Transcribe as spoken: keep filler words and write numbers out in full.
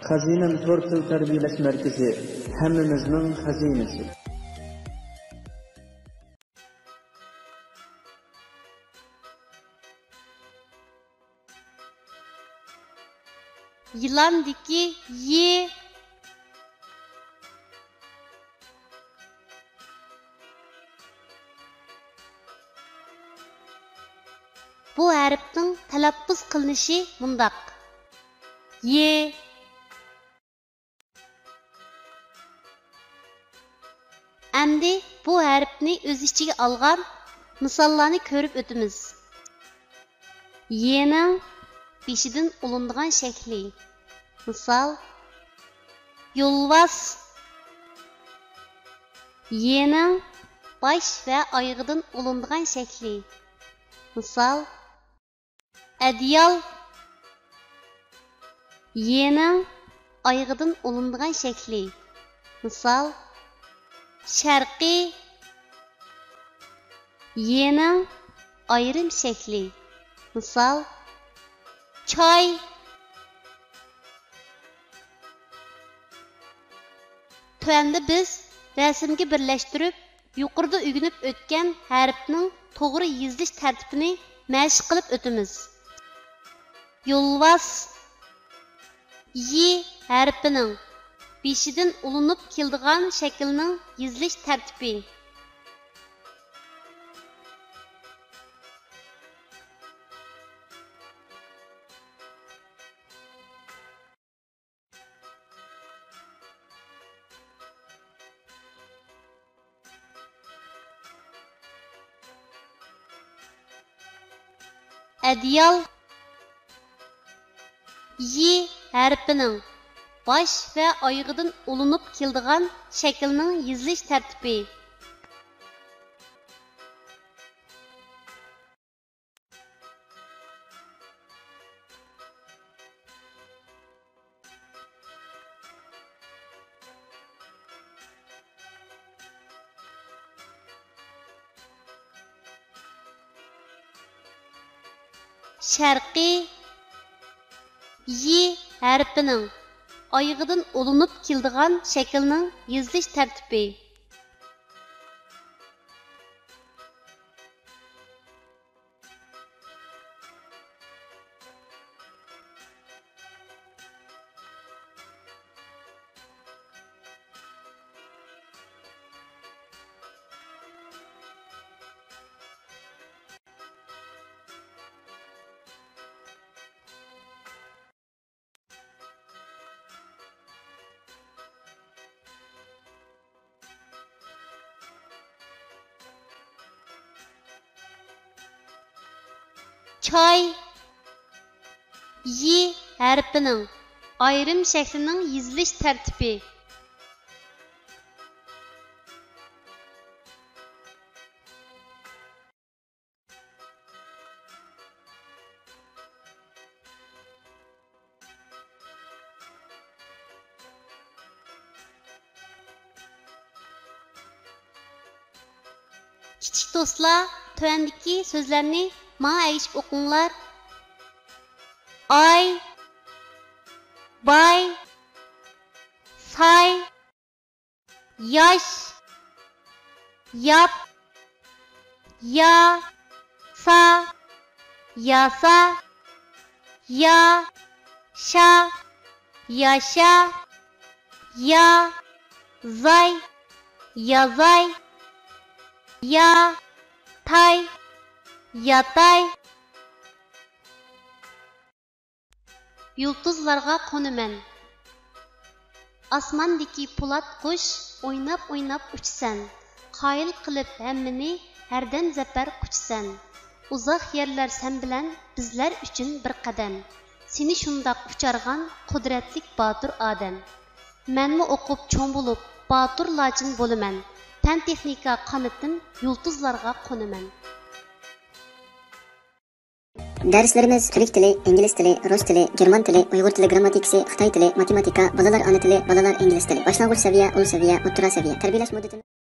خەزىنەم تور تىل تەربىيەلەش مەركىزى، ھەممىمىزنىڭ خەزىنىسى. يىلاندىكى يى. بۇ ھەرپنىڭ تەلەپپۇز قىلىنىشى مۇنداق: يى. ئەمدى بۇ ھەرپنى ئۆز ئىچىگە ئالغان مىساللارنى كۆرۈپ ئۆتىمىز. يېنىڭ بېشىدىن ئۇلىنىدىغان شەكلى. مىسال، يولۋاس. يېنىڭ باش ۋە ئايىغىدىن ئۇلىنىدىغان شەكلى. مىسال، ئەدىيال. يېنىڭ ئايىغىدىن ئۇلىنىدىغان شەكلى. مىسال، شەرقىي. يېنىڭ ئايرىم شەكلى. مىسال، چاي. تۆۋەندە بىز رەسىمگە بىرلەشتۈرۈپ يۇقىرىدا ئۆگىنىپ ئۆتكەن ھەرپنىڭ توغرا يېزىلىش تەرتىپىنى مەشىق قىلىپ ئۆتىمىز. يولۋاس. يى ھەرپىنىڭ بېشىدىن ئۇلىنىپ كېلىدىغان شەكىلنىڭ يېزىلىش تەرتىپى. ئەدىيال. يى ھەرپىنىڭ باش ۋە ئايىغىدىن ئۇلىنىپ كېلىدىغان شەكىلنىڭ يېزىلىش تەرتىپى. شەرقىي. يى ھەرپىنىڭ ئايىغىدىن ئۇلىنىپ كېلىدىغان شەكىلنىڭ يېزىلىش تەرتىپى. چاي. يى ھەرپىنىڭ ئايرىم شەكلىنىڭ يېزىلىش تەرتىپى. كىچىك دوستلار، تۆۋەندىكى سۆزلەرنى ماڭا ئەگىشىپ ئوقۇڭلار. ئاي، باي، ساي، ياش، ياپ، يا، سا، ياسا، يا، شا، ياشا، يا، زاي، يازاي، يا، تاي، ياتاي. يۇلتۇزلارغا قونىمەن. ئاسماندىكى پولات قۇش، ئويناپ-ئويناپ ئۇچىسەن. قايىل قىلىپ ھەممىنى، ھەردەم زەپەر قۇچىسەن. ئۇزاق يەرلەر سەن بىلەن، بىزلەر ئۈچۈن بىر قەدەم. سېنى شۇنداق ئۇچارغان، قۇدرەتلىك باتۇر ئادەم. مەنمۇ ئوقۇپ چوڭ بولۇپ، باتۇر لاچىن بولىمەن. پەن-تېخنىكا قانىتىم، يۇلتۇزلارغا قونىمەن. دەرسلىرىمىز تۈرك تىلى، ئىنگلىز تىلى، رۇس تىلى، گېرمان تىلى، ئۇيغۇر تىلى گىرامماتىكىسى، خىتاي تىلى، ماتېماتىكا، بالىلار ئانا تىلى، بالىلار ئىنگلىز تىلى، باشلانغۇچ سەۋىيە، ئۇل سەۋىيە، ئوتتۇرا سەۋىيە. تەربىيەلەش مۇددىتىمىز